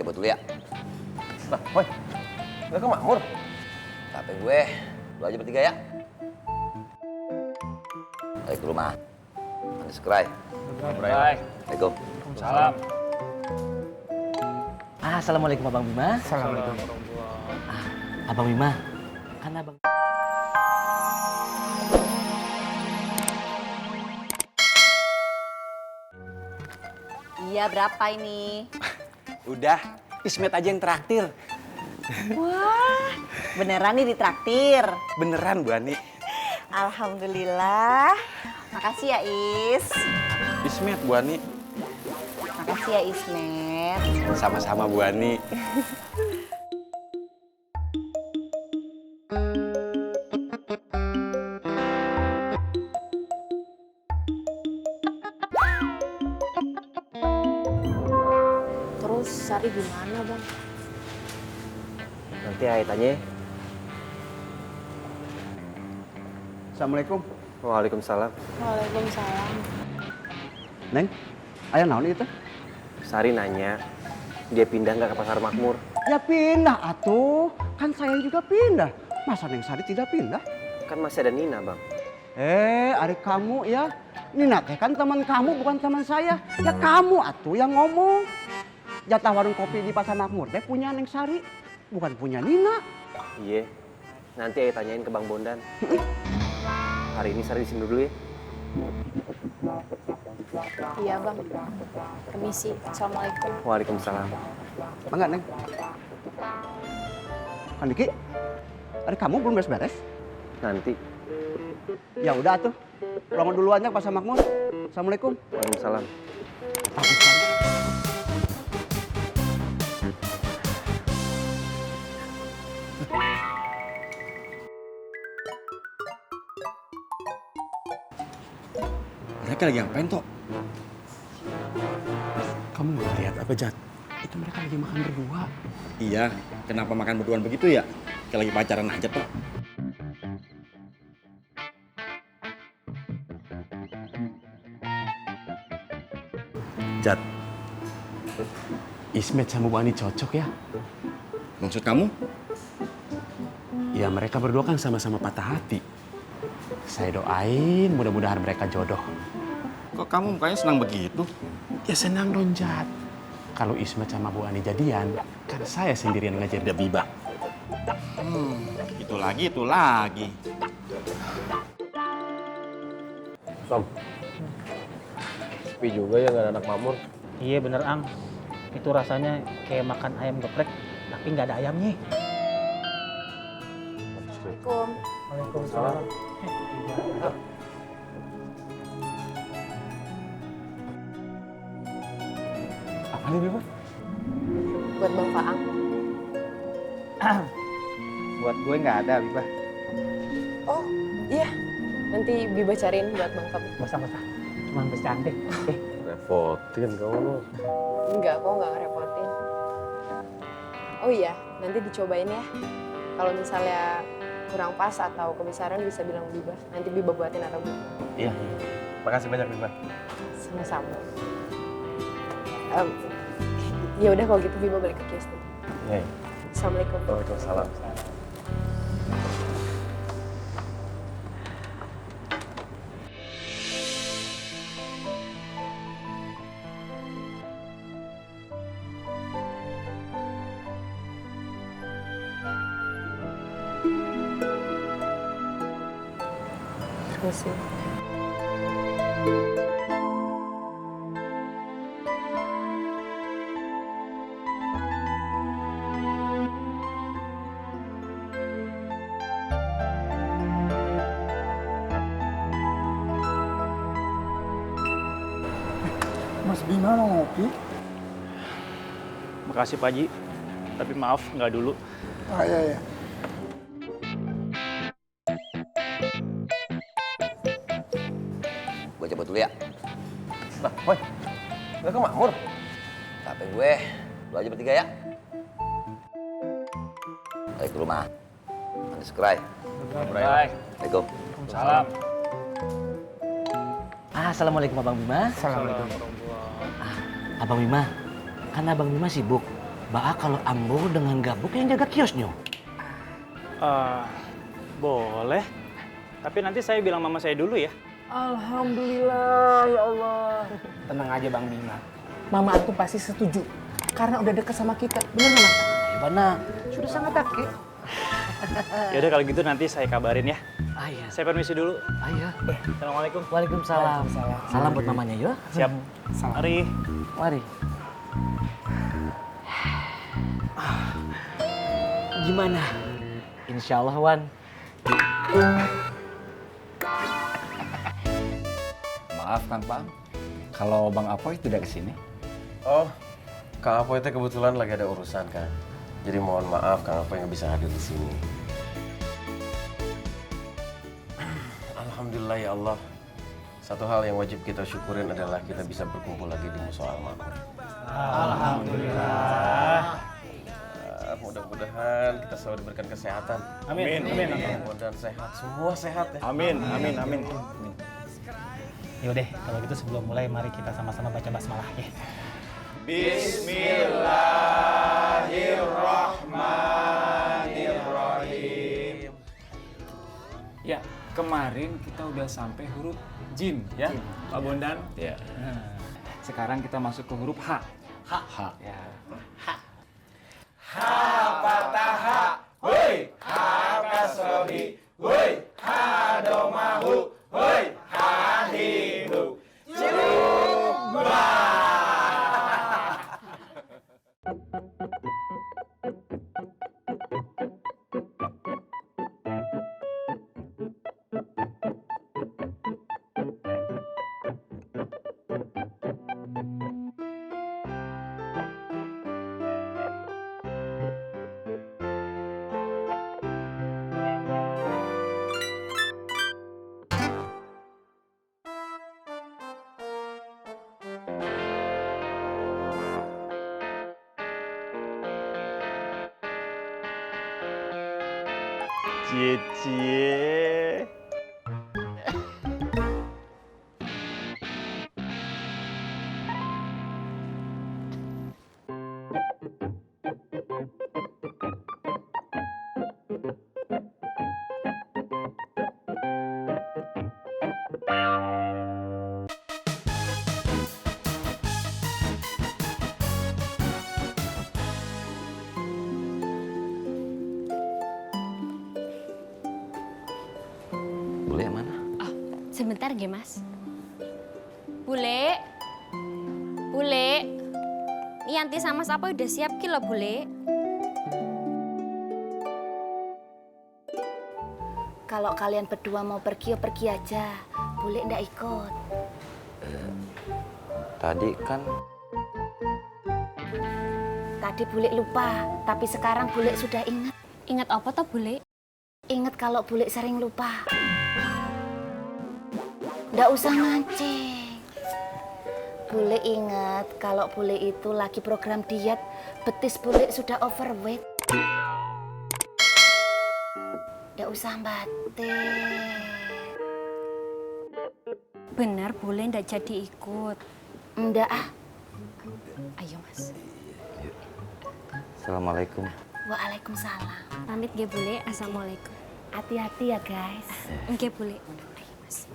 cabut dulu ya. Nah, woi, nggak ke Makmur? Capek gue, lu aja bertiga ya. Balik ke rumah. Manis kerai. Baik. Assalamualaikum. Salam. Assalamualaikum Abang Bima. Assalamualaikum. Abang Bima, kan Abang... Iya, berapa ini? Udah, Ismet aja yang traktir. Wah, beneran nih ditraktir. Beneran, Bu Ani. Alhamdulillah. Makasih ya, Is. Ismet, Bu Ani. Makasih ya, Ismet. Sama-sama, Bu Ani. Terus Sari gimana, Bang? Nanti Ayah tanya. Assalamualaikum. Waalaikumsalam. Waalaikumsalam. Neng, ayah naon itu? Sari nanya, dia pindah nggak ke Pasar Makmur? Ya pindah atuh. Kan saya juga pindah. Masa Neng Sari tidak pindah? Kan masih ada Nina, Bang. Adik kamu ya. Nina teh kan teman kamu bukan teman saya. Ya kamu atuh yang ngomong. Jatah warung kopi di Pasar Makmur teh punya Neng Sari, bukan punya Nina. Iya. Nanti Ayah tanyain ke Bang Bondan. Hari ini Sari di sini dulu ya. Iya bang, permisi. Assalamualaikum. Waalaikumsalam. Bangga Neng. Kan Diki, adik kamu belum beres-beres? Nanti. Ya udah atuh. Pulang duluan ya ke Pasar Makmur. Assalamualaikum. Waalaikumsalam. Mereka lagi ngapain, Tok? Kamu nggak lihat apa, Jat? Itu mereka lagi makan berdua. Iya, kenapa makan berduaan begitu ya? Kayak lagi pacaran aja, Tok. Jat, Ismet sama Bu Ani cocok ya? Maksud kamu? Ya mereka berdua kan sama-sama patah hati. Saya doain mudah-mudahan mereka jodoh. Kok kamu mukanya senang begitu? Ya senang dong, Jat. Kalau Ismet sama Bu Ani jadian, kan saya sendirian ngajar dia Biba. Itu lagi. Som. Sepi juga ya nggak ada anak Makmur. Iya bener, Ang. Itu rasanya kayak makan ayam geprek, tapi nggak ada ayamnya. Assalamualaikum. Waalaikumsalam. Apa nih, Biba? Buat Bang Faang. Buat gue nggak ada, Biba. Oh iya, nanti Biba cariin buat Bang Faang. Masa-masa. Cuman bercanda. Repotin kamu. Enggak, kok nggak ngerepotin. Oh iya, nanti dicobain ya. Kalau misalnya kurang pas atau kebesaran bisa bilang Biba. Nanti Biba buatin atau Bu. Iya. Makasih banyak, Biba. Sama-sama. Ya udah kalau gitu Biba balik ke kios dulu. Iya. Assalamualaikum. Waalaikumsalam. Permisi. Mas Bima mau ngopi? Makasih Pak Haji. Tapi maaf nggak dulu. Ah iya. Gue cabut dulu ya. Nah, woi, nggak ke Makmur? Capek gue, lu aja bertiga ya. Balik ke rumah. Manis kerai. Baik. Assalamualaikum. Salam. Assalamualaikum Abang Bima. Assalamualaikum. Abang Bima, kan Abang Bima sibuk. Bah kalau ambo dengan gabuk yang jaga kiosnya. Boleh. Tapi nanti saya bilang mama saya dulu ya. Alhamdulillah ya Allah. Tenang aja Bang Bima. Mama aku pasti setuju. Karena udah deket sama kita. Bener Mama? Ya benar. Sudah sangat dekat. Ya udah kalau gitu nanti saya kabarin ya. Ah iya. Saya permisi dulu. Ah iya. Assalamualaikum. Waalaikumsalam. Salam buat mamanya ya. Siap. Mari. Mari. Gimana? Insya Allah Wan. Maaf Kang Pang, kalau Bang Apoy tidak kesini. Oh, Kang Apoy itu kebetulan lagi ada urusan kan. Jadi mohon maaf Kang Apoy nggak bisa hadir di sini. Alhamdulillah ya Allah. Satu hal yang wajib kita syukurin adalah kita bisa berkumpul lagi di musola Al-Makmur. Alhamdulillah. Mudah-mudahan kita selalu diberikan kesehatan. Amin. Amin. Mudah-mudahan sehat, semua sehat ya. Amin. Yaudah, kalau gitu sebelum mulai mari kita sama-sama baca basmalah ya. Bismillahirrahmanirrahim. Ya, kemarin kita udah sampai huruf jim ya, Pak Bondan. Ya. Sekarang kita masuk ke huruf H. H. Ya. Cie. Bule yang mana? Sebentar nggih, Mas. Bule. Bule. Yanti sama Mas Apoy udah siap ki lho, Bule. Kalau kalian berdua mau pergi ya pergi aja. Bule ndak ikut. Tadi kan Tadi Bule lupa, tapi sekarang Bule sudah ingat. Ingat apa toh, Bule? Ingat kalau Bule sering lupa. Nggak usah mancing. Bule ingat kalau Bule itu lagi program diet, betis Bule sudah overweight. Nggak usah batin. Benar Bule nggak jadi ikut. Nggak ah. Ayo Mas. Assalamualaikum. Waalaikumsalam. Pamit nggih Bule. Assalamualaikum. Hati-hati ya guys. Nggih Bule. Ayo Mas.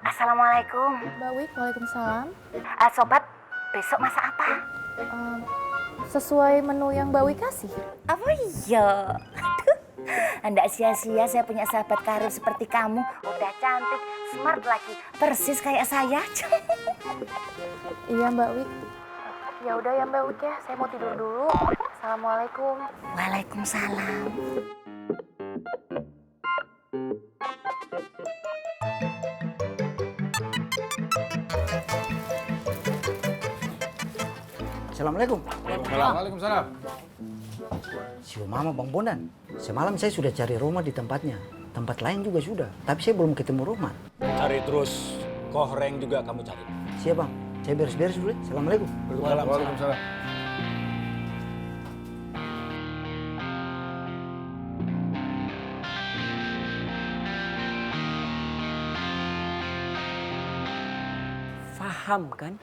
Assalamualaikum. Mbak Wik, waalaikumsalam. Sobat, besok masak apa? Sesuai menu yang Mbak Wik kasih. Apa iya? Nggak sia-sia saya punya sahabat karir seperti kamu. Udah cantik, smart lagi. Persis kayak saya. Iya Mbak Wik. Ya udah ya Mbak Wik ya, saya mau tidur dulu. Assalamualaikum. Waalaikumsalam. Assalamualaikum. Waalaikumsalam. Si Mama Bang Bondan, semalam saya sudah cari rumah di tempatnya. Tempat lain juga sudah, tapi saya belum ketemu rumah. Cari terus, kohreng juga kamu cari. Siap Bang, saya beres-beres dulu. Assalamualaikum. Waalaikumsalam. Paham kan?